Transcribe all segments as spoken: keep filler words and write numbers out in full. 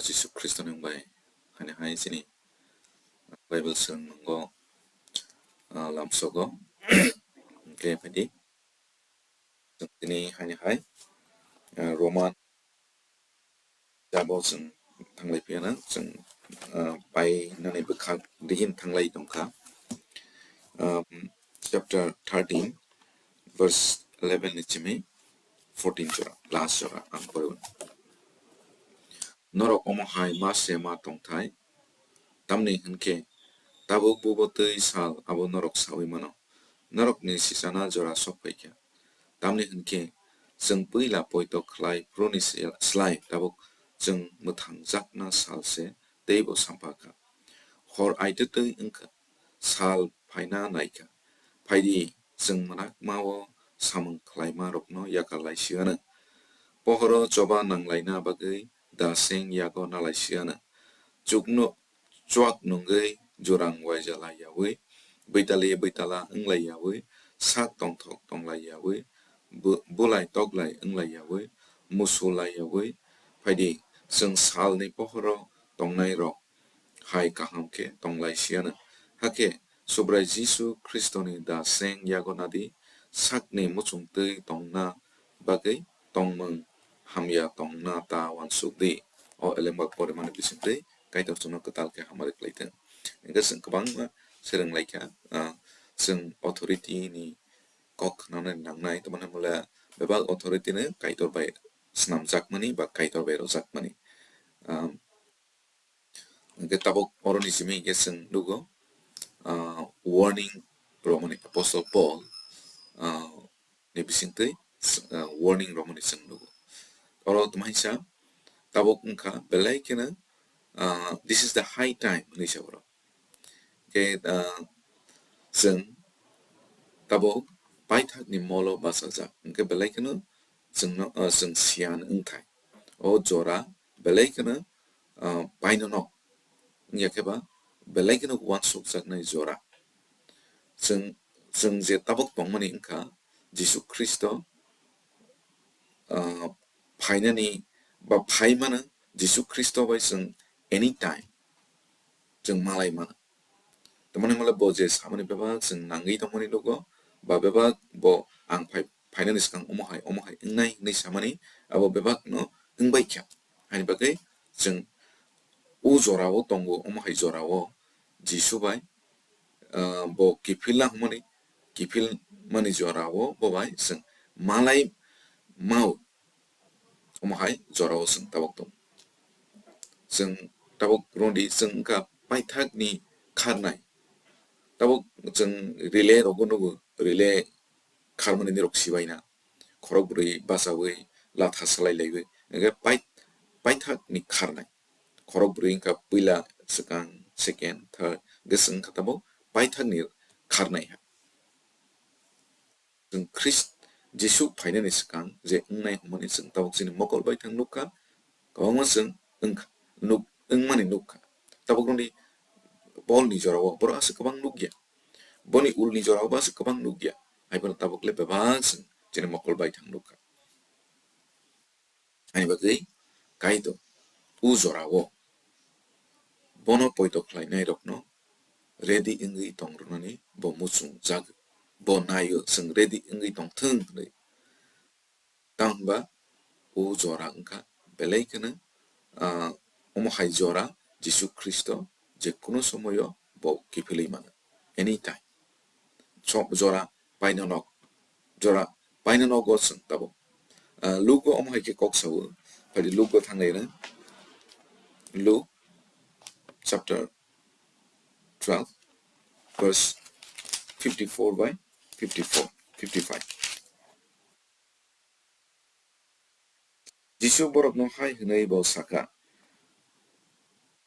Jisu Khristoni wng bai, haini hai chini Bible swrwng nungo, ah, lamsogo. Hwnkhe phaidi, chwng tini haini hai, ah, Roman jabo chwng thanglai phiyana, chwng, ah, painani bwkhak dihin thanglai tongkha. Um, chapter thirteen, verse eleven ni chimi fourteen jora, last jora ang porwi. Norok omo hai ma se ma tongthai, tamni hwnkhe tabuk bubo twi sal abo norok saui mano. Norokni sichana jora sok phaikha. Tamni hwnkhe chwng puila poito khlai phuruni se-, slai tabuk chwng mwthangjakna sal se teibo sampha kha. Hor aitwtwi wngkha, sal phaina naikha. Phaidi, chwng mwnakmao samung khlaima rokno yakar lai siganw. Pohoro choba nanglaina bagwi da seng yago nalai siganw. Chukno chuak nungwi jurang waija lai yawi, bwitali bwitala wng lai yawi, sak tongthok tong lai yawi, bu-, bulai toklai wng lai yawi, musu lai yawi. Phaidi, chwng salni pohoro tongnai rok hai kaham khe tong lai siyanw. Hakhe Subrai Jisu Khristoni da seng yago nadi, sakni muchungtwi tongna bagwi tongmung hamya tongna ta uansuk di. O elemba porimani bisingtwi Kaitor chwngno kwtal khe hamari khlai thung. Hwnkhe chwng kwbangma swrwng lai kha, ah, chwng authority ni kok khnana nangnai, tamni hwnle bebak authority no Kaitor bai swnamjakmani ba Kaitor bai rojakmani. Um, hwnkhe tabuk oroni simi hwnkhe chwng nugo, ah, warning romani Apostle Paul, ah, ni bisingtwi, ah, warning romani chwng nugo. Oro tmaisa tabuk wngkha belai kheno, ah, "This is the high time," hwnwi sa borok. Khe, ah, chwng tabuk paithakni molo bachajak, hwnkhe belai kheno chwngno, ah, chwng siyan wngthai. O jora belai kheno, ah, painonok wngya khe ba belai kheno uansukjaknai jora. Chwng, chwng je tabuk tongmani wngkha Jisu Khristo, ah, phainani ba phaimano Jisu Khristo bai chwng anytime chwng malai mano. Tamni hwnle bo je samani bebak chwng nangwi tongmani nugo, ba bebak bo ang phai-, phainani swkang omo hai, omo hai wngnai hwnwi samani abo bebakno wngbai kha. Haini bagwi chwng o jorao tongo, omo hai jorao Jisu bai, ah, bo kiphil na hwnmani, kiphil mani jorao bo bai chwng malai mao. Omo hai jorao chwng tabuk tong. Chwng tabuk rwdi chwng wngkha paithakni kharnai. Tabuk chwng relay rogo nugo, relay kharmani nirok sibaina. Khorok bwrwi bachawi latha salai laiwi. Hwnkhe pai-, paithakni kharnai. Khorok bwrwi wngkha puila, swkang, second, third, hwnkhe chwng wngkha tabuk paithakni kharnai hai. Chwng Khrist Jisu phainani swkang je wngnai hwnmani chwng tabuk chini mokol bai thang nukha, kwbangma chwng wngkha, nuk-, wngmani nukha. Tabuk rwdi Paul ni jorao borok aswk kwbang nukya, boni ul ni jorao bo aswk kwbang nukya, hai phano tabuk le bebak chwng chini mokol bai thang nukha. Ani bagwi Kaitor o jorao bono poito khlainairokno ready wngwi tong rwnani bo muchungjak, bo naio chwng ready wngwi tong thung hwnwi. Tamo hwnba o jora wngkha belai kheno, ah, omo hai jora Jisu Khristo je kuno somoyo bo kiphilwi mano, anytime. Chwng jora painanok, jora painanogo chwng tabuk. Ah, Luke o omo hai khe kok sao, phaidi Luke o thanglaina. Luke chapter twelve, verse fifty-four by fifty-four, fifty-five. Jisu borokno hai hwnwi bo sakha,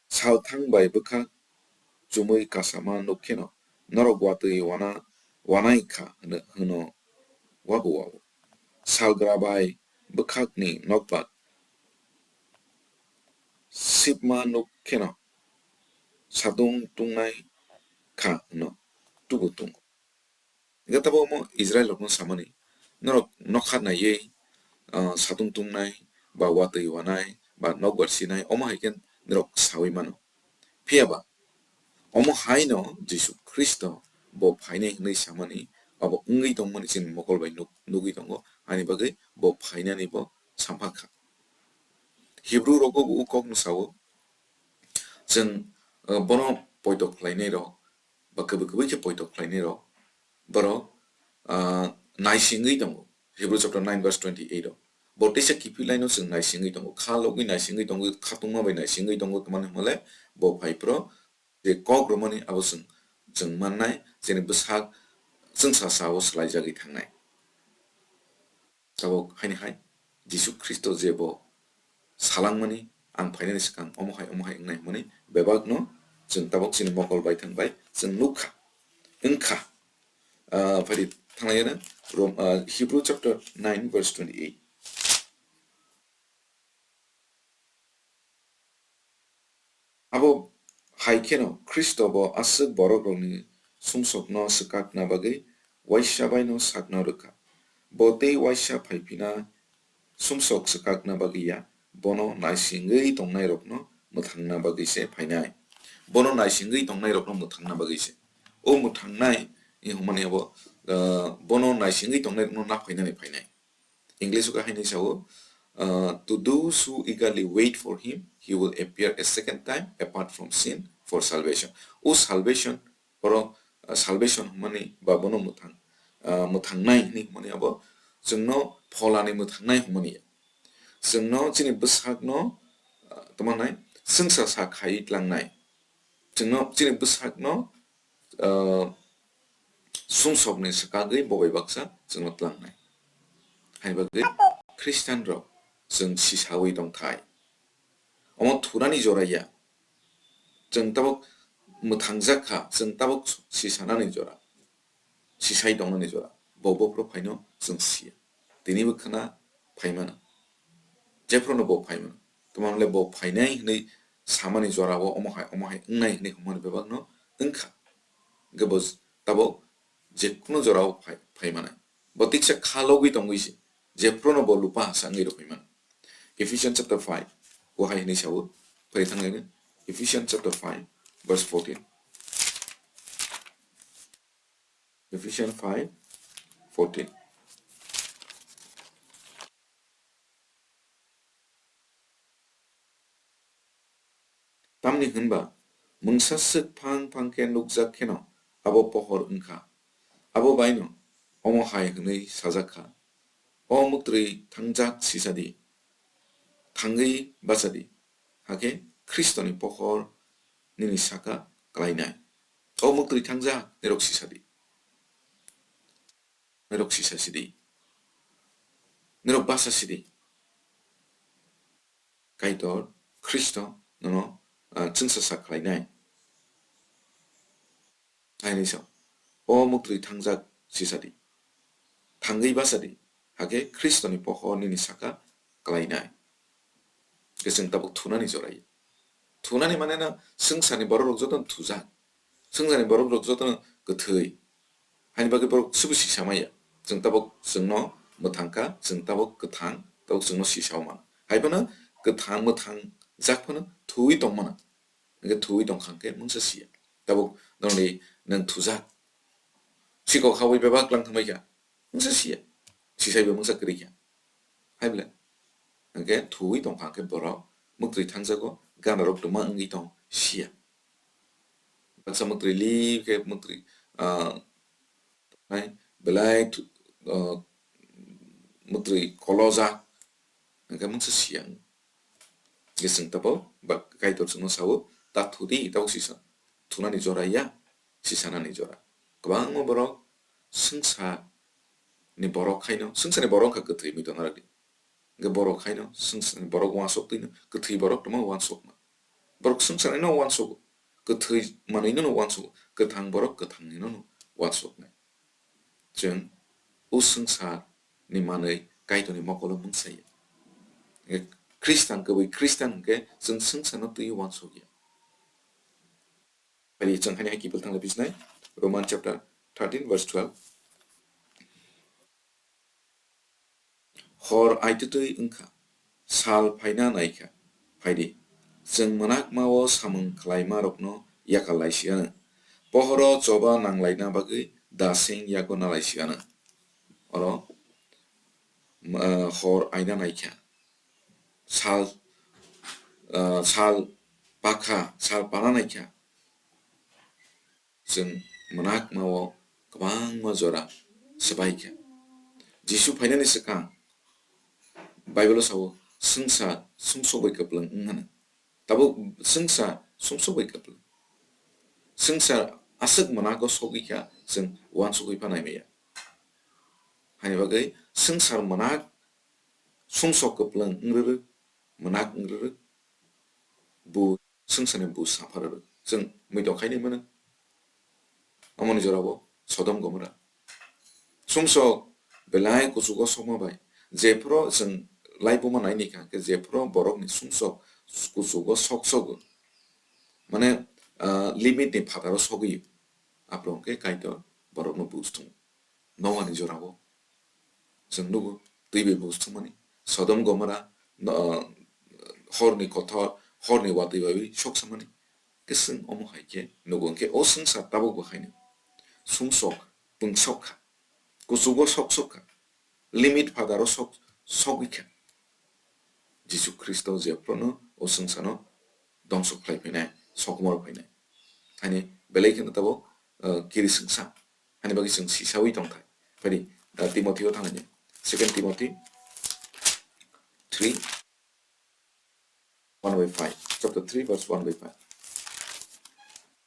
"Salthang bai bwkhak chumui kasama nuk kheno norok watwi wana, wanai kha hwno, hwno wabo wabo. Salgra bai bwkhakni nokbar sipma nuk kheno satung tungnai kha hwno tubu tungo." Hingke tabuk omo Israel rokno samani, norok nokha naiwi, ah, satung tungnai, ba watwi wanai, ba nokbar sinai, omo hai khe norok saui mano. Phiya ba, omo hai no Jisu Khristo bo phainai hwnwi samani, abo wngwi tongmani chini mokol bai nuk-, nugwi tongo, ani bagwi bo phainani bo sampha kha. Hebrew rogo bo o kok no sao, chwng, uh, bono poito khlainai rok, ba kwbwi kwbwi khe poito khlainai rok, borok, ah, naisingwi tongo. Hebrew chapter nine verse twenty-eight o. Bo teisa kiphilai no chwng naisingwi tongo. Kha logwi naisingwi tongo, khatungma bai naisingwi tongo, tamani hwnle bo phai phro je kok romani abo chwng, chwng mannai, chini bwsak chwngsa sao swlaijagwi thangnai. Tabuk haini hai Jisu Khristo je bo salangmani, "Ang phainani swkang omo hai, omo hai wngnai," hwnmani bebakno chwng tabuk chini mokol baithang bai chwng nukha, wngkha. Ah, phari thanglaiya na Rom, ah, Hebrew chapter nine verse twenty-eight. Abo hai kheno Khristo bo aswk borokrokni sumsokno swkakna bagwi waisa baino sakno rwkha. Bo tei waisa phaiphina sumsok swkakna bagwi ya, bono naisingwi tongnairokno mwthangna bagwi se phainai. Bono naisingwi tongnairokno mwthangna bagwi se. O mwthangnai hwnmani abo, ah, bono naisingwi tongnairokno naphainani phainai. English o khe haini sao, uh, "To those who eagerly wait for him, he will appear a second time apart from sin for salvation." O salvation, oro, uh, salvation hwnmani ba bono mwthang, uh, mwthangnai hwnwi hwnmani abo chwngno pholani mwthangnai hwnmani ya. Chwngno chini bwsakno, uh, tamo nai, swngsa sa khai tlangnai. Chwngno chini bwsakno, ah, sumsokni swkagwi bo bai baksa chwngno tlangnai. Hai bagwi Khristianrok chwng sisaui tongthai. Omo thunani jora ya. Chwng tabuk mwthangjak kha, chwng tabuk sisanani jora. Sisai tongnani jora. Bo bophro phaino chwng siya. Tini bwkhana phaimano. Jephurono bo phaimano. Tamo hwnle bo phainai hwnwi samani jorao omo hai, omo hai wngnai hwnwi hwnmani bebakno wngkha. Hwnkhe bo tabuk jekunu jorao phai, phaimanai. Bo tiksa kha logwi tongwi se. Jephurono bo lupa hasa wngwi rw phaimano. Ephesians chapter five, bo hai hwnwi sao, phari thanglaino. Ephesians chapter five, verse fourteen. Ephesians five fourteen. Tamni hwnba, mungsa swk phang phang khe nukjak kheno abo pohor wngkha. Abo baino omo hai hwnwi sajak kha, "O mwktwi thangjak sisadi, thangwi bachadi, hakhe Khristoni pohor nini saka klainai." O mwktwi thangjak, nirok sisadi. Nirok sisa sidi. Nirok basa sidi. Kaitor Khristo nono, ah, chwngsa sak khlainai. Haini sa, "O mwktwi thangjak sisadi. Thangwi basadi. Hakhe Khristoni pohor nini saka klainai." Khe chwng tabuk thunani jorai. Thunani mane no swngcharni borok rok jotono thujak. Swngcharni borok rok jotono kwthwi. Haini bagwi borok subu sisa maya. Chwng tabuk chwngno mwthang kha, chwng tabuk kwthang, tabuk chwngno sisa o mano. Hai phano kwthang mwthang jak phano thuwi tong mano. Hwnkhe thuwi tong kha khe mungsa siya. Tabuk norokni nwng thujak. Sikok hawi bebak lang thangbai kha. Mungsa siya. Sisai bo mungsa kwrwi kha. Hai bwle. Hwnkhe thuwi tong kha khe borok mwktwi thangjago, gana rok twma wngwi tong siya. Baksa mwktwi li khe mwktwi, ah, hai belai thu-, ah, mwktwi kolojak. Hwnkhe mungsa siya. Hwnkhe chwng tabuk ba Kaitor chwngno sao, "Ta thudi, tabuk sisa thunani jora ya, sisanani jora." Kwbangma borok swngcharni borok haino, swngcharni borok wngkha kwthwi, muitu narwkdi. Hwnkhe borok haino, swngcharni borok uansuk twino, kwthwi borok tongma uansukma. Borok swngcharnino uansugo, kwthwi manwino uansugo, kwthang borok kwthangnino uansuknai. Chwng o swngcharni manwi Kaitorni mokolo mungsaya. Hwnkhe Khristan kwbwi Khristan hwnkhe chwng swngcharno twiwi uansukya. Phai chwng haini hai kiphil thanglai bisnai, Roman chapter thirteen verse twelve. Hor aitutwi wngkha, sal phaina naikha, Phaidi, chwng mwnakma-o samung khlaimarokno yakal lai si anw, pohoro choba nang laina bagwi daseng yago na lai si anw. Oro, ah, hor aina naikha, sal, ah, sal pakha, sal pana naikha. Chwng mwnakma-o kwbangma jora swbai kha. Jisu phainani swkang Bible-o sao, "Swngsa sumsok bai kwplwng wng," hwnwi. Tabuk swngsa sumsok bai kwplwng. Swngsa aswk mwnago sogwi kha, chwng uansugwi pha nai maya. Haini bagwi swngsa mwnak sumsok kwplwng wng rwrwk, mwnak wng rwrwk, bu swngsa ni bu sapha rwrwk. Chwng muitok khai nai mano. Omoni jorao Sodom Gomora. Sumsok belai kuchugo sokma bai. Jephru chwng laibuma naini kha khe jephru borokni sumsok kuchugo sok sogo. Mane, ah, limit ni phataro sogwi. Aphuru hwnkhe Kaitor borokno buj thung. Noani jorao chwng nugo twi bai buj thumani. Sodom Gomora, no, horni kothor, horni watwi bai soksamani. Khe chwng omo hai khe nugo hwnkhe o swngsa tabuk bo haino sumsok pungsok kha, kuchugo sok sok kha, limit phataro sok sogwi kha. Jisu Khristo jephruno o swngsano dongso khlai phainai, sokomor phainai. Ani belai kheno tabuk, uh, kiri swngsa. Ani bagwi chwng sisawi tongthai. Phaidi, uh, Timothy o thangni. Second Timothy three, one by five. Chapter three, verse one by five.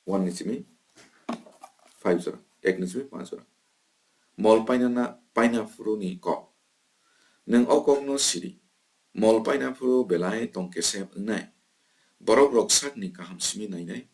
One ni simi five jora. Ek ni simi panch jora. Mol paina na, paina phuru ni kok. Nwng o kokno siri. Mol paina phuru belai tongkesep wngnai. Borok rok sakni kaham simi nainai.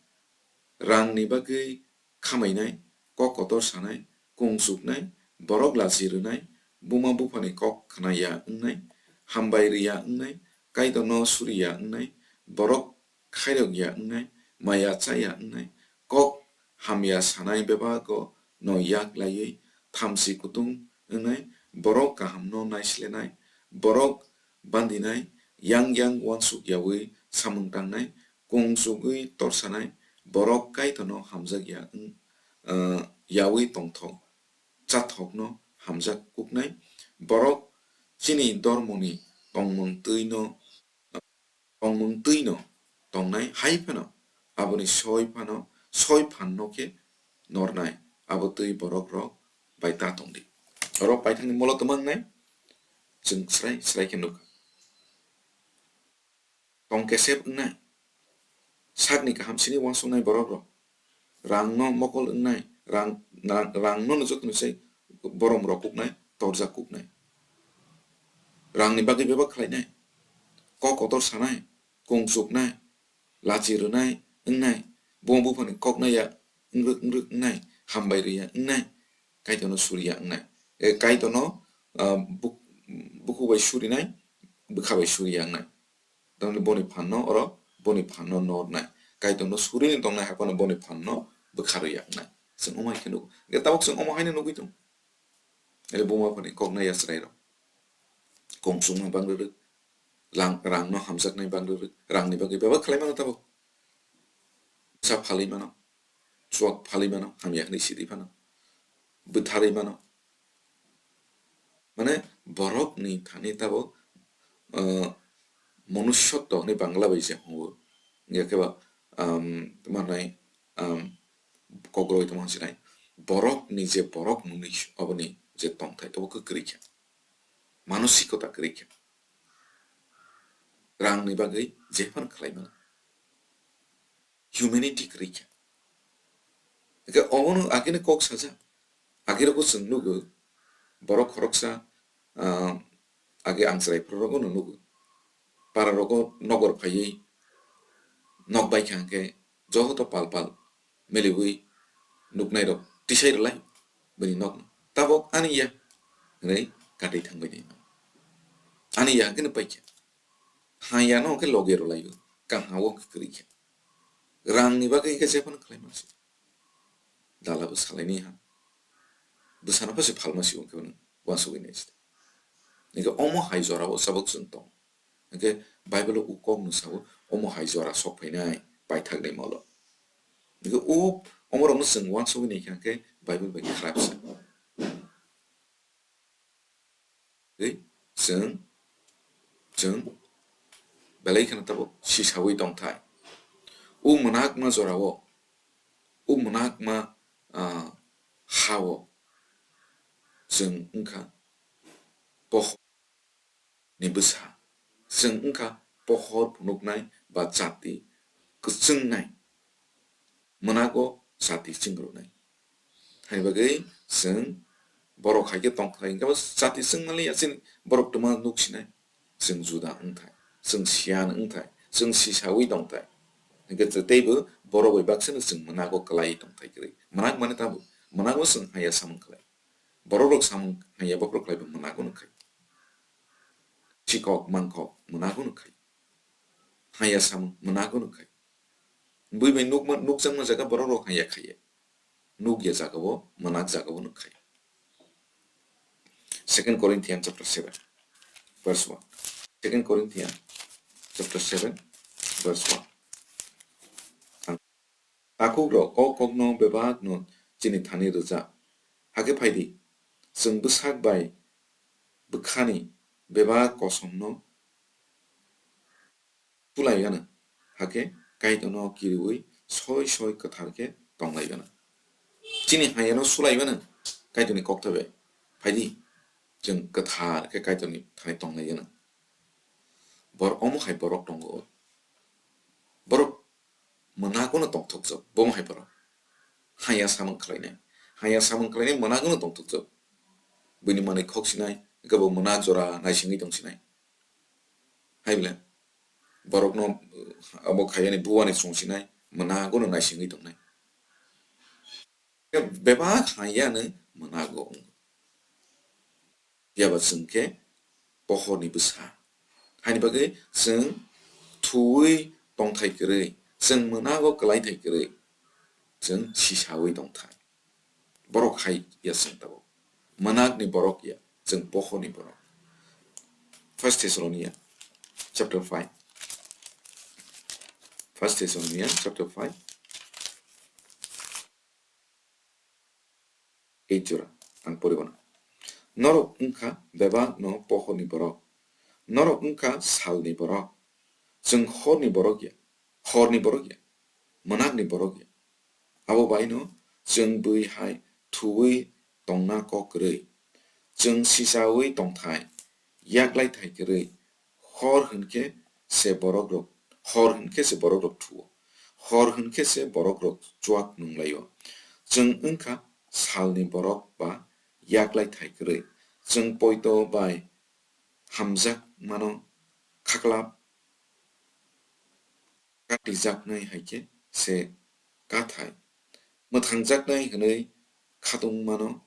Rangni bagwi khamainai, kok kotor sanai, kung chuknai, borok lachi rwnai, buma buphani kok khna ya wngnai, hambai rw ya wngnai, Kaitorno suri ya wngnai, borok khairok ya wngnai, maya cha ya wngnai, kok hamya sanai bebago no yak laiwi thamchi kutung wngnai, borok kahamno naislenai, borok bandinai, yang yang uansuk yawi samung tangnai, kung chugwi torsanai, borok Kaitorno hamjak ya wng, ah, yawi tongthok, chathokno hamjak kuknai, borok chini dormoni tongmung twino, tongmung twino tongnai hai phano, aboni soi phano, soi phanno khe nornai, abo twi borok rok bai ta tongdi. Oro paithakni molo twma wngnai, chwng srai srai khe nukha. Tongkesep wngnai, sakni kaham sini uansuknai borok rok, rangno mokol wngnai, rang, rang, rangno no joto ni sai borom rok kuknai, torjak kuknai, rangni bagwi bebak khlainai, kok kotor sanai, kung chuknai, lachi rwnai wngnai, buma buphani koknai ya wngrwk wngrwk wngnai, hambai rw ya wngnai, Kaitorno suri ya wngnai. E, Kaitorno, ah, buk-, bukhuk bai surinai, bwkha bai suri ya wngnai. Tamni boni phanno oro, boni phanno nornai. Kaitorno surini tongnai haphano boni phanno bwkha rw ya wngnai. Chwng omo hai khe nugo. Hwnkhe tabuk chwng omo haino nugwi tongo. Ele buma phani koknai ya chwrairok. Kung chukma bang rwrwk, lang, rangno hamjaknai bang rwrwk, rangni bagwi bebak khlai mano tabuk. Bwsa phalwi mano, chuak phalwi mano, hamya hwnwi sidi phano, bwtharwi mano. Mane borokni thani tabuk, ah, monussotto hwnwi Bangla bai se hwngo. Hwnkhe ba, um, tamo hwnai, um, kokroi tamo hwnsinai. Borokni je borok mwnwi aboni je tongthai tabuk kwrwi kha. Manosikota kwrwi kha. Rangni bagwi jephano khlai mano. Humanity kwrwi kha. Hwnkhe obono agini kok sajak. Agirokbo chwng nugo, borok khoroksa, ah, age ang chwrai phuru rogo no nugo. Para rogo nogor phaiwi nok bai kha hwnkhe joto pal pal meliwi nuknai rok tisai rwlai bini nokno. Tabok ani ya hwnwi katwi thangbai di. Ani ya hwnkhe no paikha. Ha ya no hwnkhe loge rwlaio. Kaham o hwnkhe kwrwi kha. Rangni bagwi hwnkhe jephano khlai mano se. Dala bo salaini ha. Bwsano pha se phalma se hwnkhe uansugwi nai se. Hwnkhe omo hai jorao chabuk chwng tong. Hwnkhe Bible o u kok no sao, omo hai jora sok phainai paithak ni molo. Hingke u, omo rok no chwng uansugwi nai kha khe Bible bai kharap se. Tei chwng, chwng belai kheno tabuk sisaui tongthai. O mwnakma jorao, o mwnakma, ah, hao chwng wngkha pohor ni bwsa, chwng wngkha pohor phunuknai ba chati kwchwngnai. Mwnago chati chwngrwnai. Hai bagwi chwng borok hai khe tongthai, hwnkhe bo chati chwngmani ya chini borok twma nuk sinai. Chwng juda wngthai, chwng siyan wngthai, chwng sisaui tongthai. Hwnkhe teibo borok bai baksano chwng mwnago kwlai tongthai kwrwi. Mwnak mani tamo, mwnago chwng haya samung khlai. Borok rok samung haya bokrok khlai bo mwnago nukkhai. Chikok mangkok mwnago nukkhai. Haya samung mwnago nukkhai. Bui bai nukma-, nukjakma jaga borok rok haya khaiya. Nukya jagao, mwnak jagao nukkhai. Second Corinthians chapter seven, verse one. Second Corinthians chapter seven, verse one. Takhuk rok, o kokno bebak no chini thani rwja. Hakhe phaidi, chwng bwsak bai bwkhani bebak kosom no sulai gana, hakhe Kaitorno kiriui soi soi kwthar khe tonglai gana. Chini hayano sulai gana, Kaitorni kokthabe. Phaidi, chwng kwthar khe Kaitorni thani tonglai gana. Bor-, omo hai borok tongo. Borok mwnagono tongthokjak, bomo hai borok. Haya samung khlainai. Haya samung khlainai mwnagono tongthokjak. Buini manwi khok sinai, hwnkhe bo mwnak jora naisingwi tong sinai. Hai bwle, borokno, uh, abo khaiyani buwani chwng sinai, mwnagono naisingwi tongnai. Bebak haya no mwnago wngo. Phiya ba chwng khe pohorni bwsa. Haini bagwi chwng thuwi tongthai kwrwi, chwng mwnago kwlaithai kwrwi, chwng sisaui tongthai. Borok hai ya chwng tabuk. Mwnakni borok ya, chwng pohorni borok. First Thessalonians chapter five. First Thessalonians chapter five. Eight jora ang poribana. Norok wngkha bebak no pohorni borok. Norok wngkha salni borok. Chwng horni borok ya, horni borok ya, mwnakni borok ya. Abo bai no chwng bui hai thuwi tongna kok kwrwi. Chwng sisaui tongthai, yaklai thai kwrwi, hor hwnkhe se borok rok, hor hwnkhe se borok rok thuo, hor hwnkhe se borok rok chuak nunglaio. Chwng wngkha salni borok ba yaklai thai kwrwi. Chwng poito bai hamjakmano khaklap katijaknai hai khe se kathai, mwthangjaknai hwnwi khatungmano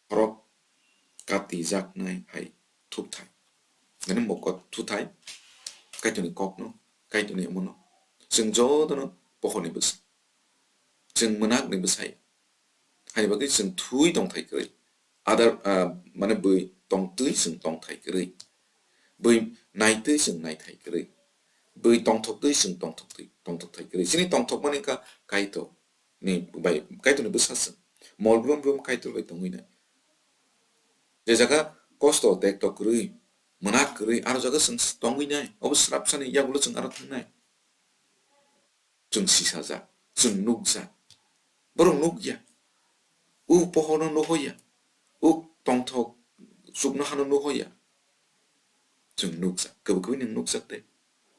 khorok katijaknai hai thukthai. Mane mokot thuthai, Kaitorni kokno, Kaitorni omono. Chwng jotono pohorni bwsa. Chwng mwnakni bwsai. Haini bagwi chwng thuwi tongthai kwrwi. Other, ah, mane bui tongtwi chwng tongthai kwrwi. Bui naitwi chwng naithai kwrwi. Bui tongthoktwi chwng tongthoktwi, tongthokthai kwrwi. Chini tongthokmani wngkha Kaitor ni bai, Kaitorni bwsa chwng. Mol brum brum Kaitor bai tongwi nai. Je jaga kosto tekto kwrwi, mwnak kwrwi, aro jaga chwng tongwi nai. Obo swrapsani yagulo chwng aro thangnai. Chwng sisajak, chwng nukjak. Borok nukya. U pohorno nuhoya. U tongthok chuknohano nuhoya. Chwng nukjak. Kwbwi kwbwi nwng nukjak tei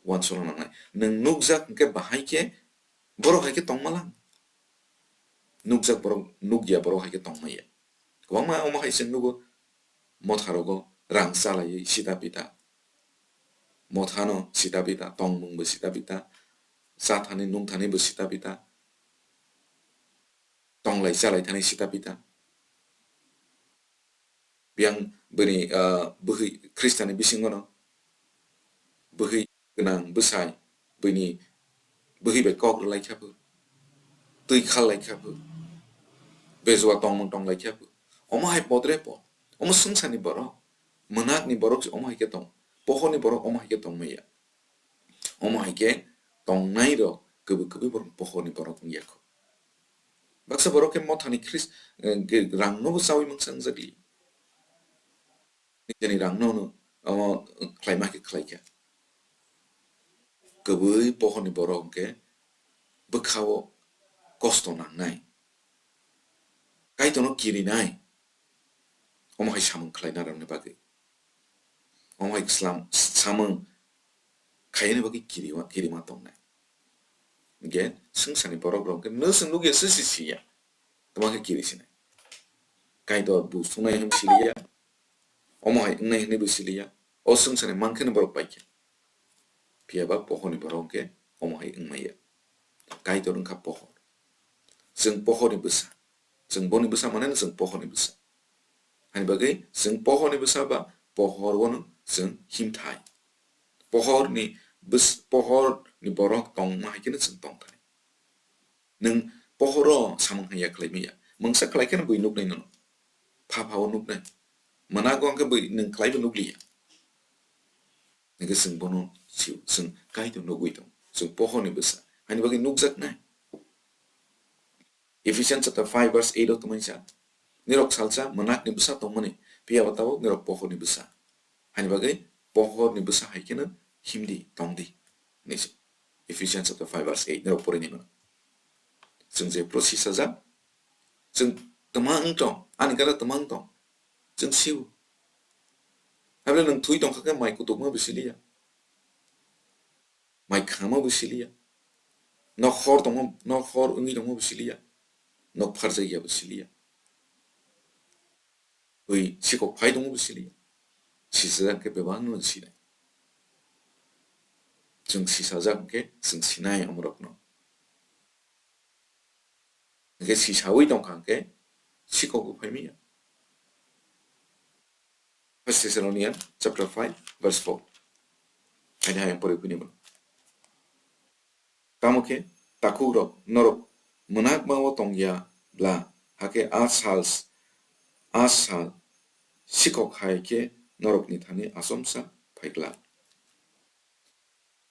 uansukna nangnai. Nwng nukjak hwnkhe bahai khe borok hai khe tongma lang. Nukjak borok nukya borok hai khe tongmaya. Kwbangma omo hai chwng nugo motharogo rang chalaiwi sita pita. Mothano sita pita, tongmungbo sita pita, chathani nungthanibo sita pita, tonglai chalai thani sita pita. Biyang bini, ah, bwhwi Khristianni bisingono bwhwi gwnang bwsai bini bwhwi bai kok rwlai kha pho, twi khal lai kha pho, bejua tongmung tong lai kha pho. Omo hai podre po, omo swngcharni borok, mwnakni borok se omo hai khe tong. Pohorni borok omo hai khe tongmaya. Omo hai khe tongnai rok kwbwi kwbwi borok pohorni borok wngya kho. Baksa borok khe mothani Khris-, eh, ge-, rangno bo chawi mungsa wngjakli. Nijeni rangno no omo khlaima khe khlai kha. Kwbwi pohorni borok hwnkhe bwkhao kosto nangnai. Kaitorno kirinai. Omo hai samung khlaina rokni bagwi. Omo hai slam-, samung khaina bagwi kirima, kirima tongnai. Hwnkhe swngcharni borok rok hwnkhe nwswng nukya se si siya. Tamo khe kiri sinai. Kaitor bo sungnai hwn siliya. Omo hai wngnai hwnwi bo siliya. O swngcharni mankhe no borok paikha. Phiya ba pohorni borok hwnkhe omo hai wngmaya. Kaitor wngkha pohor. Chwng pohorni bwsa. Chwng boni bwsa mane no chwng pohorni bwsa. Hani bagwi chwng pohorni bwsa ba pohor wano chwng himthai. Pohorni bwsa, pohorni borok tongma hai kheno chwng tongthai. Nwng pohoro samung haiya khlai maya. Mungsa khlai kheno bui nuknai nono. Pha pha o nuknai. Mwnago hwnkhe bui nwng khlaibo nukliya. Hwnkhe chwng bono sio, chwng Kaitor nugwi tong. Chwng pohorni bwsa. Hani bagwi nukjaknai. Ephesians chapter five verse eight o tongmani sa. Nirok salsa mwnakni bwsa tongmani, phiya ba tabuk nirok pohorni bwsa. Hani bagwi pohorni bwsa hai kheno himdi, tongdi. Hinwi se. Ephesians chapter five verse eight nirok porini mano. Chwng je process sajak, chwng twma wng tong, ani gana twma wng tong. Chwng sio. Hable nwng thwi tongkha khe mai kutukma bisi liya. Mai khama bisi liya. Nok hor tongma, nok hor wngwi tongma bisi liya. Nok pharjak ya bisi liya. Twi sikok phai tongma bisi liya. Sisajak khe bebak no sinai. Chwng sisajak khe chwng sinai omorokno. Hwnkhe sisawi tongkha hwnkhe sikokbo phai manya. First Thessalonians chapter five verse four. Haini hai ang pore phini mano. Tamo khe takhukrok norok mwnakma o tongya bla, hakhe a sal, a sal sikok hai khe norokni thani achomsa phai glak.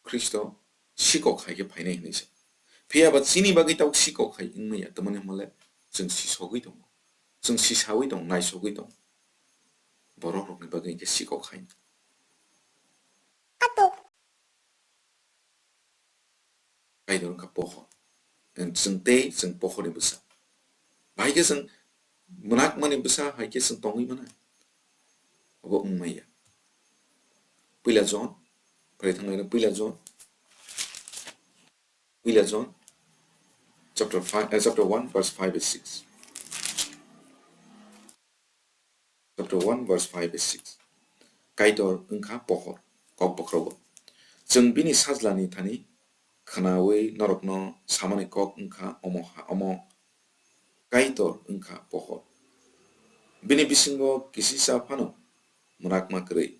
Khristo sikok hai khe phainai hinwi sa. Phiya ba chini bagwi tabuk sikok hai wngmaya, tamani hwnle chwng sisogwi tongo, chwng sisawi tongo, naisogwi tongo. Borok rokni bagwi hwnkhe sikok hai. Kaitor wngkha pohor. Chwng tei chwng pohorni bwsa. Bahai khe chwng mwnakmani bwsa hai khe chwng tongwi mano. Obo wngmaya. Puila John, pharai thanglaina Puila John. Puila John chapter five, eh, chapter one verse five and six. Chapter one verse five and six. Kaitor wngkha pohor, kok bokhrogo. Chwng bini sajlani thani khnawi norokno samani kok wngkha omo ha, omo Kaitor wngkha pohor. Bini bisingo kisisa phano mwnakma kwrwi.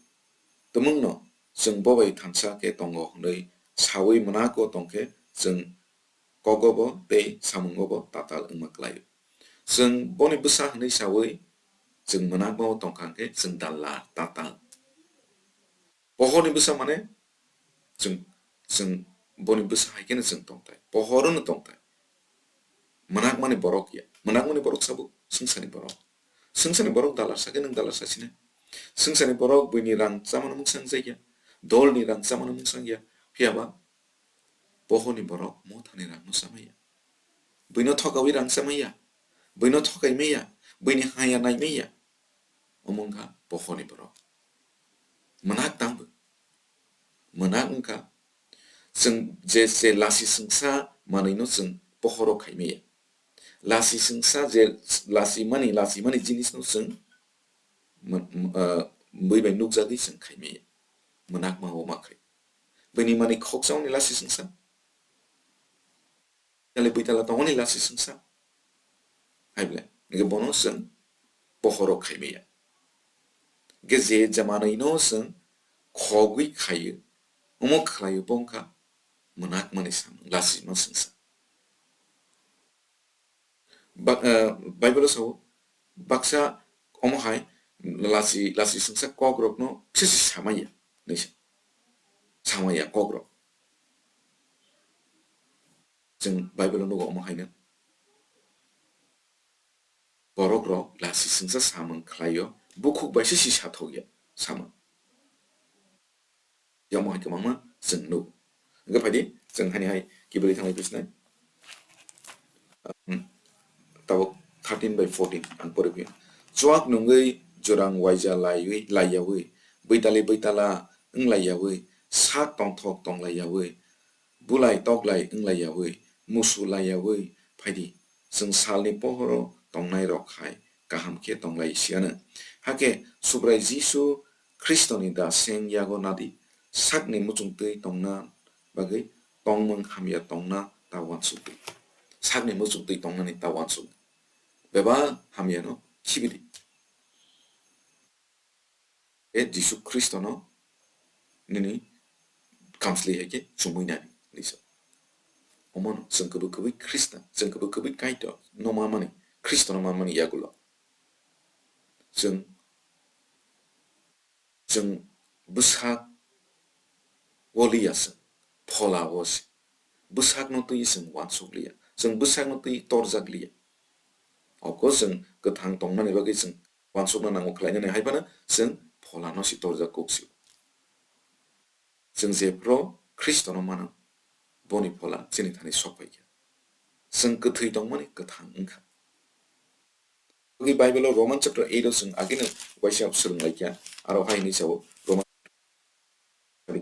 Tumungno chwng bo bai thansa khe tongo hwnwi sawi mwnako tongkhe chwng kogobo tei samungobo tatal wngma kwlaio. Chwng boni bwsa hwnwi sawi chwng mwnakmao tongkha hwnkhe chwng dalla tatal. Pohorni bwsa mane chwng, chwng boni bwsa hai kheno chwng tongthai. Pohorono tongthai. Mwnakmani borok ya. Mwnakmani borok sabo swngcharni borok. Swngcharni borok dalarsa khe nwng dalarsa sine. Swngcharni borok buini rang chamano mungsangjak ya. Dolni rang chamano mungsang ya. Phiya ba pohorni borok mothani rangno chamaya. Buino thokawi rang chamaya. Buino thokai maya. Buini haya nai maya. Omo wngkha pohorni borok. Mwnakma tangbo. Mwnakma wngkha chwng je, je lasi swngsa manwino chwng pohoro khai maya. Lasi swngsa je lasi mani, lasi mani jinisno chwng mw-, mw-, ah, bui bai nukjagwi chwng khai maya. Mwnakma o ma khai. Buini mani khoksa oni lasi swngsa. Tale bui tala tongoni lasi swngsa. Hai bole, hingke bono chwng pohoro khai maya. Hingke je jamanino chwng khogwi khaio, omo khlaio bo wngkha mwnakmani samung, lasi ma swngsa. Ba-, eh, Bible-o sao, baksa omo hai lasi, lasi swngsa kokrokno kisa se samaya. hinwi sa-, samaya kokrok. Chwng Bible-o nugo omo haino. Borok rok lasi swngsa samung khlaio, bukhuk bai se si sathokya samung. Yamo hai kwbangma chwng nuk. Hwnkhe phaidi, chwng hani hai kibili thanglai bisnai. Um, tabuk thirteen by fourteen ang pori phi. Chuak nungwi jurang waija laiwi, laiyawi, bwitali bwitala wng laiyawi, sak tongthok tong laiyawi, bulai toklai wng laiyawi, musu laiyawi phaidi. Chwng salni pohoro tongnai rok hai kaham khe tonglai siano. Hakhe Subrai Jisu Khristoni da seng yago nadi, sakni muchungtwi tongna bagwi tongmung hamya tongna ta uansukdi. Sakni muchungtwi tongnani ta uansukdi. Bebak hamyano khibidi. E Jisu Khristono nini kamsli hai khe chumui nani hinwi sa. Omono chwng kwbwi kwbwi Khristan, chwng kwbwi kwbwi Kaitor no ma mani, Khristono ma mani yagulo. Chwng, chwng bwsak o liya se, phola o se. Bwsakno twi chwng uansuk liya, chwng bwsakno twi torjak liya. Oko chwng kwthang tongnani bagwi chwng uansukna nango khlainani hai phano chwng pholano si torjak kuk si. Chwng jephru Khristono mano, boni phola chini thani sok phai kha. Chwng kwthwi tongmani kwthang wng kha. Tei Bible-o Roman chapter eight-o chwng agini waisa swrwng lai kha, aro hai hinwi sao, Roman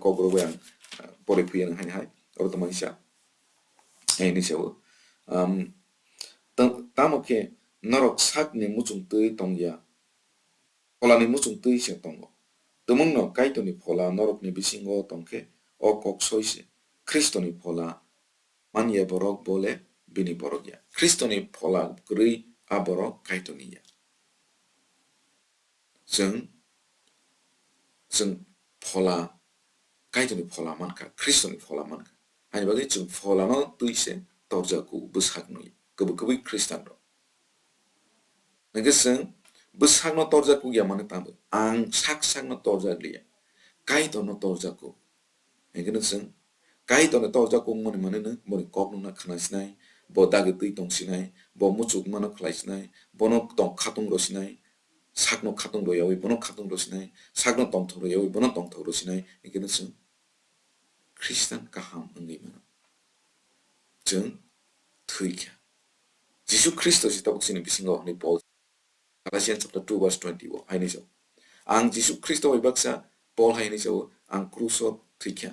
Kokborok bai ang, ah, pore phuya nang hai hai, oro tongmani sa. Hai hinwi sao, um, ta-, tamo khe norok sakni muchung twi tong ya, pholani muchung twi se tongo. Tumungno Kaitorni phola norokni bisingo tong khe, o kok soi se, Khristoni phola man ya borok bo le bini borok ya. Khristoni phola kwrwi a borok Kaitorni ya. Chwng, chwng phola, Kaitorni phola man kha, Khristoni phola man kha. Haini bagwi chwng pholano twi se torjak kuk bwsakno ya, kwbwi kwbwi Khristanrok. Hwnkhe chwng bwsakno torjak kuk ya mani tamo, ang sak sakno torjak liya, Kaitorno torjak kuk. Hwnkhe no chwng Kaitorno torjak kuk mani mani no boni kok no khna sinai, bo dagi twi tong sinai, bo muchuk mano khlai sinai, bono tong khatung rw sinai, sakno khatung rw yaui bono khatung rw sinai, sakno tongthok rw yaui bono tongthok rw sinai, hwnkhe no chwng Khristan kaham wngwi mano. Chwng thwi kha. Jisu Khristo se tabuk chini bisingo hwnwi Paul Galatians chapter two verse twenty o hai hinwi sao. Ang Jisu Khristo bai baksa, Paul hai hinwi sao, ang kruso thwi kha.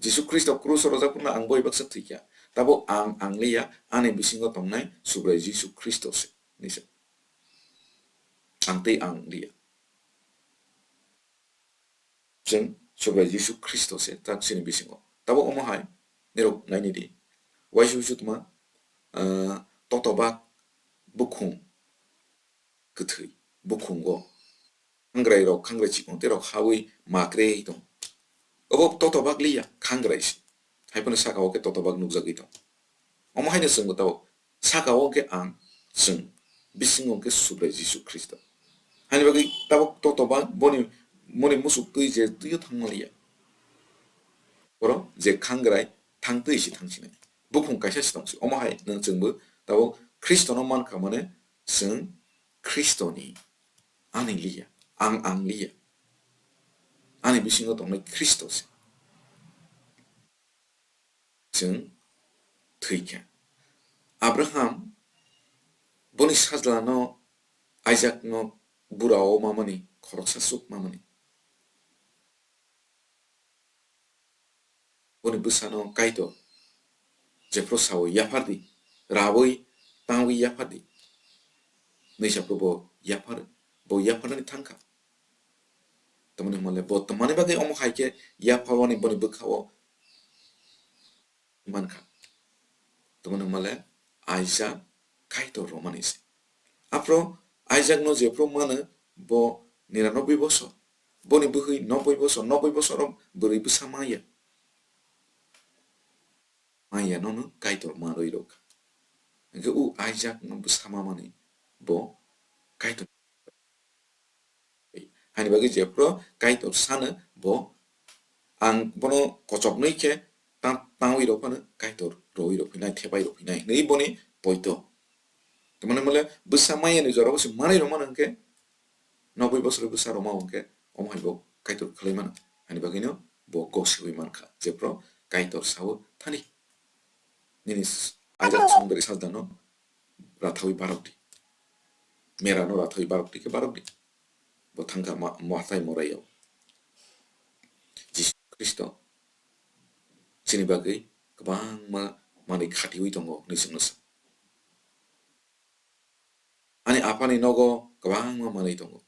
Jisu Khristo kruso rwjak phano ang bai baksa thwi kha. Tabuk ang ang liya, ani bisingo tongnai Subrai Jisu Khristo se hinwi sao. Ang tei ang liya. Chwng Subrai Jisu Khristo se tak chini bisingo. Tabuk omo hai nirok naini di. Waisa waisa tuma, ah, totobak bukhung kwthwi, bukhungo khangrai rok, khangrai chikon tei rok hawi makre tong. Obo totobak liya, khangrai se. Hai phano saka o khe totobak nukjagwi tong. Omo haino chwngbo tabuk saka o khe ang, chwng, bisingo khe Subrai Jisu Khristo. Haini bagwi tabuk totobak boni, boni musuk twi je twio thangma liya. Oro je khangrai thang twi se thang sinai. Bukhung kaisa se tong se. Omo hai nwng chwngbo tabuk Khristono man kha mane chwng Khristoni. Ani liya, ang ang liya. Ani bisingo tongnai Khristo se. Chwng thwi kha. Abraham boni sajlano, Isaakno bura o mamani, khoroksa chuk mamani. Boni bwsano Kaitor jephru sao, "Yaphar di, raui tangwi yaphar di." Hwnwi sa phuru bo yaphar, bo yapharnani thang kha. Tamoni hwnmale bo tamani bagwi omo hai khe yapharwani boni bwkha-o man kha. Tamoni hwnmale Isaak Kaitor romani se. Aphuru Isaakno jephru mano bo niranoboi bosor. Boni bwkhwi noboi bosor, noboi bosoro bwrwi bwsa maya. Maya nono Kaitor manwi rwkha. Hwnkhe o Isaakno bwsa mamani bo Kaitor. Haini bagwi jephru Kaitor sano Bo ang bono kochoknwi khe ta-, tawi rok phano Kaitor rwi rok phinai, thepai rok phinai hinwi boni poito. Tamani mole bwsa maya ni jora bo se manwi rok mano hwnkhe, noboi bosor bwsa rok ma hwnkhe omo hai bo Kaitor khlai mano. Ani bagwino bo gosiwi mankha, jephru Kaitor sao thani nini s-, ajak songdari sajda no rathawi barok di. Mera no rathawi barok di khe barok di. Bo thangkha ma-, Mathai Morai o. Jisu Khristo chini bagwi kwbangma manwi khatiwi tongo hwnwi chwngno sa. Ani Aphani nogo kwbangma manwi tongo.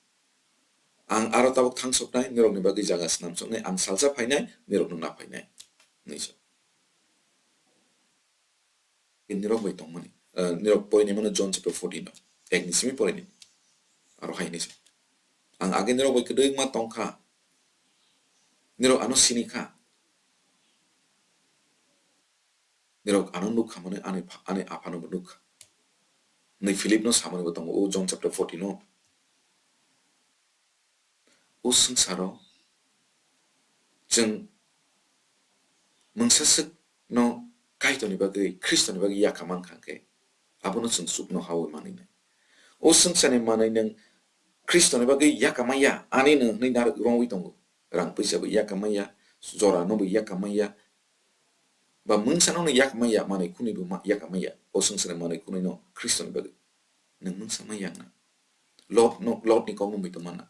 Ang aro tabuk thangsoknai, nirokni bagwi jaga swnamsoknai, ang salsa phainai, nirokno naphainai, hwnwi sa. Nirok bai tongmani, eh, nirok porinai mano John chapter fourteen o, ekni simi porinai. Aro hai hinwi sa, ang age nirok bai kwdwkma tongkha, nirok ano sinikha. Nirok ano nukha mani ani pha-, ani Aphano bo nukha. Hwnwi Philipno samani bo tongo, o John chapter fourteen o. O swngcharo chwng mungsa swkno Kaitorni bagwi, Khristoni bagwi yakha mankha khe, abono chwng chukno hawi manwi nai. O swngcharni manwi nwng Khristoni bagwi yakha manya, ani nwng hwnwi narwk rwngwi tongo. Rang puisa bo yakha manya, jora no bo yakha manya, ba mungsa no yakha manya, manwi khwnwi bo ma-, yakha manya. O swngcharni manwi khwnwi no Khristoni bagwi nwng mungsa manya wngna. Lot no, Lot ni kok no muitu mana.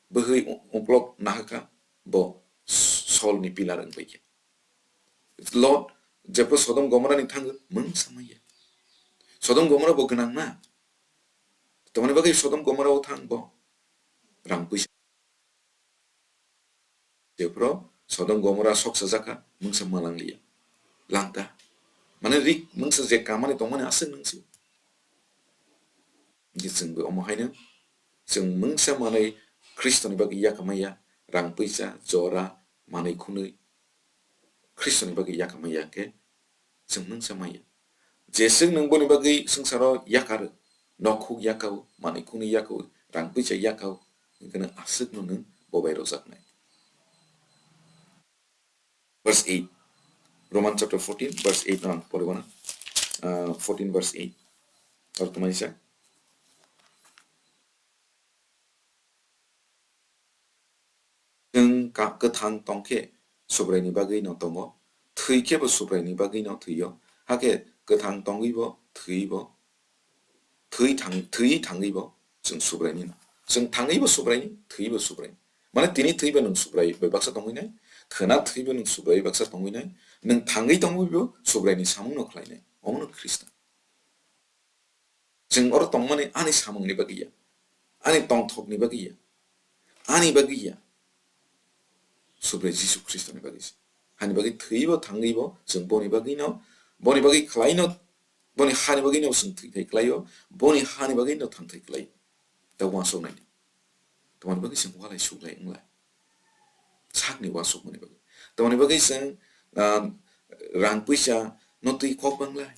Bwhwi u-, uklok nahaka bo Sol ni pillar wng paikha. Lot jephru Sodom Gomorrah ni thangwi mungsa manya. Sodom Gomorrah bo gwnang na. Tamoni bagwi Sodom Gomorrah o thang bo rang puisa. Jephru Sodom Gomorrah sok sajak kha, mungsa malang liya. Langta. Mane rik mungsa je kamani tongmani aswk nungsi. Hingke chwng bo omo haino chwng mungsa manwi Khristoni bagwi yakha manya, rang puisa, jora, manwi khwnwi Khristoni bagwi yakha manya hingke chwng mungsa manya. Jeswk nwng boni bagwi swngcharo yakar, nokhuk yakao, manwi khwnwi yakao, rang puisa yakao, hingke nwng aswkno nwng bo bai rojaknai. Verse eight. Roman chapter fourteen, verse eight no ang poribana. Ah, fourteen verse eight. Aro tongmani sa. Chwng ka-, kwthang tongkhe Subraini bagwi no tongo, thwi khe bo Subraini bagwi no thwio, hakhe kwthang tongwi bo thwi bo, thwi thang-, thwi thangwi bo chwng Subraini no. Chwng thangwi bo Subraini, thwi bo Subraini. Mane tini thwi bo nwng Subrai bai baksa tongwi nai, khwna thwi bo nwng Subrai baksa tongwi nai, nwng thangwi tongwi bo Subraini samung no khlai nai. Omo no Khristan. Chwng oro tongmani ani samungni bagwi ya, ani tongthokni bagwi ya, ani bagwi ya, Subrai Jisu Khristoni bagwi se. Hani bagwi thwibo thangwibo chwng boni bagwino, boni bagwi khlaino, boni hani bagwino chwng thwi thai khlaio, boni hani bagwino thang thai khlaio. Da uansuknai. Tamoni bagwi chwng walai suklai wnglai. Sakni uansukmani bagwi. Tamoni bagwi chwng, ah, rang puisa no twi kok banglai.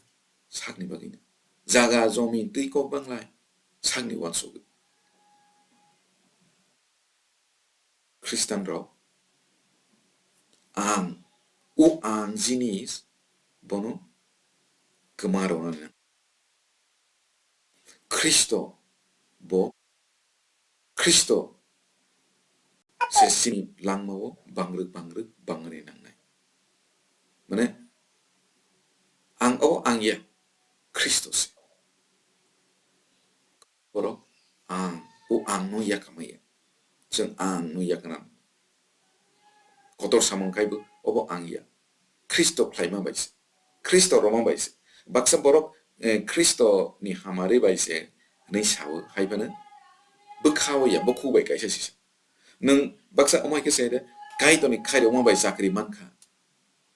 Sakni bagwino. Jaga jomi twi kok banglai. Sakni uansugwi. Khristan rok ang, o ang jinis bono kwma rwna nang. Khristo bo, Khristo se chini langmao bangrwk bangrwk bangni nangnai. Mane, ang o ang ya, Khristo se. Borok ang, o ang no ya kama ya. Chwng ang no ya kana. Kotor samung kaibo obo ang ya. Khristo khlaima bai se. Khristo roma bai se. Baksa borok, eh, Khristo ni hamari bai se hwnwi sao, hai phano bwkha o ya, bukhuk bai kaisa sisa. Nwng baksa omo hai khe sai de, Kaitorni khairokma bai chakri mankha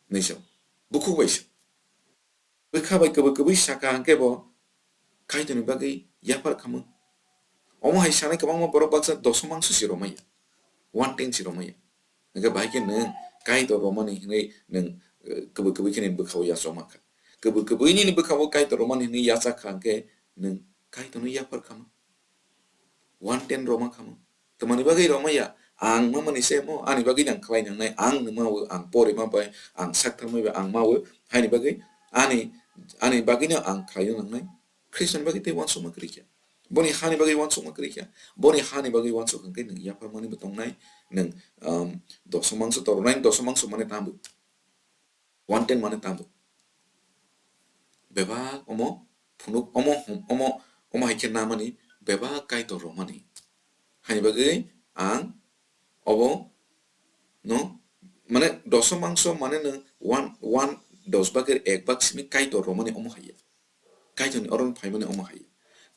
hwnwi sao. Bukhuk bai se. Bwkha bai kwbwi kwbwi saka hwnkhe bo Kaitorni bagwi yaphar khamung. Omo hai sanai kwbangma borok baksa doso mangso se romaya, one tenth se romaya. Hwnkhe bahai khe nwng Kaitor romani hwnwi nwng, eh, kwbwi kwbwi khe nini bwkhao yachok mankha. Kwbwi kwbwi nini bwkhao Kaitor romani hwnwi yachak kha hwnkhe nwng Kaitorno yaphar khamung. One tenth roma khamung. Tamoni bagwi romaya, ang mamani se mo, ani bagwi ang khlai nangnai, ang nungma o, ang porima bai, ang sakthar mai bai, ang ma o, haini bagwi ani, ani bagwino ang khlai nangnai. Khristoni bagwi tei uansukma kwrwi kha. Boni hani bagwi uansukma kwrwi kha. Boni hani bagwi uansuk hwnkhe nwng yapharmani bo tongnai, nwng, um, doso mangso tornai, doso mangso mane tamo. One tenth mane tamo. Bebak omo phunuk, omo hum-, omo, omo hai khe namani bebak Kaitor romani. Hani bagwi ang obo no, mane, doso mangso mane nwng one, one dos bagwi ek bak simi Kaitor romani omo hai ya. Kaitorni oro phaimani omo hai ya.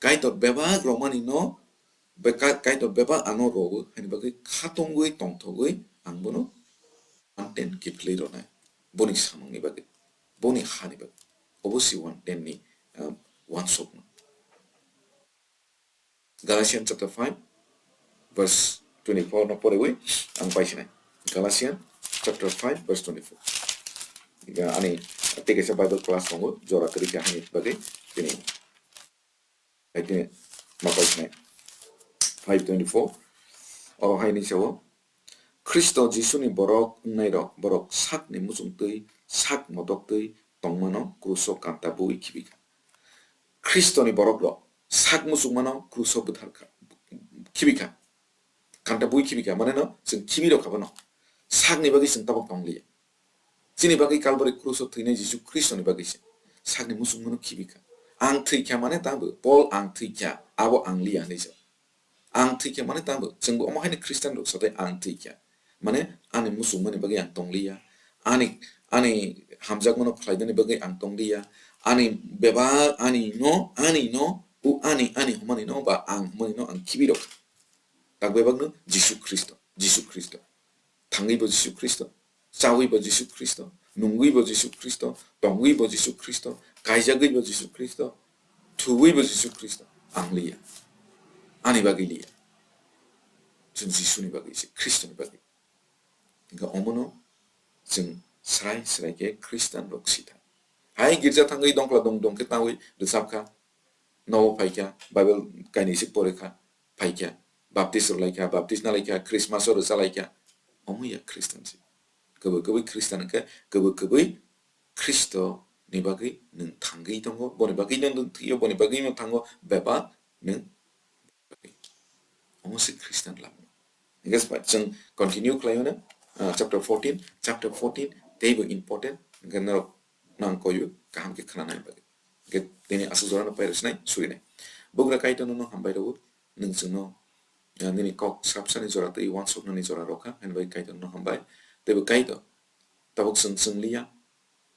Kaitor bebak romani no, be-, Ka-, Kaitor bebak ano rogo, hani bagwi khatungwi tongthogwi ang bono one tenth kiphilwi ronai. Boni samungni bagwi, boni hani bagwi. Obo si one tenth ni, um, uansukma. Galatians chapter five, verse twenty-four no poriwi ang paisinai. Galatians chapter five, verse twenty-four. Ani tei kaisa Bible class tongo, jora kwrwi kha hani bagwi tini. Hai tini ma paisinai. Five twenty-four. Oro hai ni sao, Khristo Jisuni borok wngnairok, borok sakni muchungtwi, sak modoktwi tongmano kruso kanta bui khibi kha. Khristoni borokrok sak muchungmano kruso bwthar kha, khibi kha. Kanta bui khibi kha, mane no, chwng khibi rok kha bono. Sakni bagwi chwng tabok tong liya. Chini bagwi Kalbari kruso thwinai Jisu Khristoni bagwi se sakni muchungmano khibi kha. Ang thwi kha mane tamo, Paul ang thwi kha, abo ang liya hinwi sa. Ang thwi kha mane tamo, chwngbo omo haino Khristian rok satai ang thwi kha. Mane ani muchungmani bagwi ang tong liya, ani, ani hamjakmano khlainani bagwi ang tong liya, ani bebak ani no, ani no, u ani, ani hwnmani no ba ang hwnmani no ang khibi rok kha. Tak bebakno Jisu Khristo, Jisu Khristo. Thangwi bo Jisu Khristo, chawi bo Jisu Khristo, nungwi bo Jisu Khristo, tongwi bo Jisu Khristo, kaijagwi bo Jisu Khristo, thuwi bo Jisu Khristo. Ang liya. Ani bagwi liya. Chwng Jisuni bagwi se, Khristoni bagwi. Hingkhe omono chwng srai srai khe Khristian rok sitha. Hai girja thangwi dongkla dong dong khe tawi rwchap kha, nogo phai kha, Bible kainwi se pore kha, phai kha, baptis rwlai kha, baptis nalai kha, Christmas o rwchalai kha. Omo ya Khristian se. Kwbwi kwbwi Khristian hwnkhe kwbwi kwbwi Khristo ni bagwi nwng thangwi tongo, boni bagwi no nwng thwio, boni bagwi no thango, bebak nwng Omo se Christian lama. Hingke chwng continue khlai mano, ah, chapter fourteen, chapter fourteen teibo important, hingke norok nang koyu kaham khe khna nai bagwi. Hingke tini aswk jora no pai rwsnai, surinai. Bugra Kaitor no hambai rwo, nwng chwngno, ah, nini kok sapsani jora tei uansuknani jora rokha, hwnwi bai Kaitor no hambai. Teibo Kaitor, tabuk chwng chwng liya,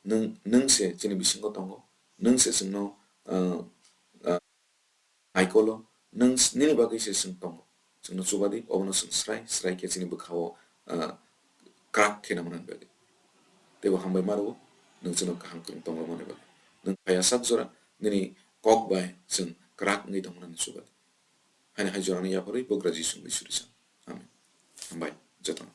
nwng, nwng se chini bisingo tongo, nwng se chwngno, ah, ah, Naikolo, nwng s-, nini bagwi se chwng tongo. Chwngno chubadi, obono chwng srai, srai khe chini bwkhao, ah, kwrak khe nangmani bagwi. Teibo hambai ma rwo, nwng chwngno kaham kwrwng tong rwmani bagwi. Nwng phaiya sak jora, nini kok bai chwng kwrak wngwi tongmani chubadi. Haino hai jorani yapharwi Bugra Jisu wngwi suri chang. Amen. Hambai, jotono.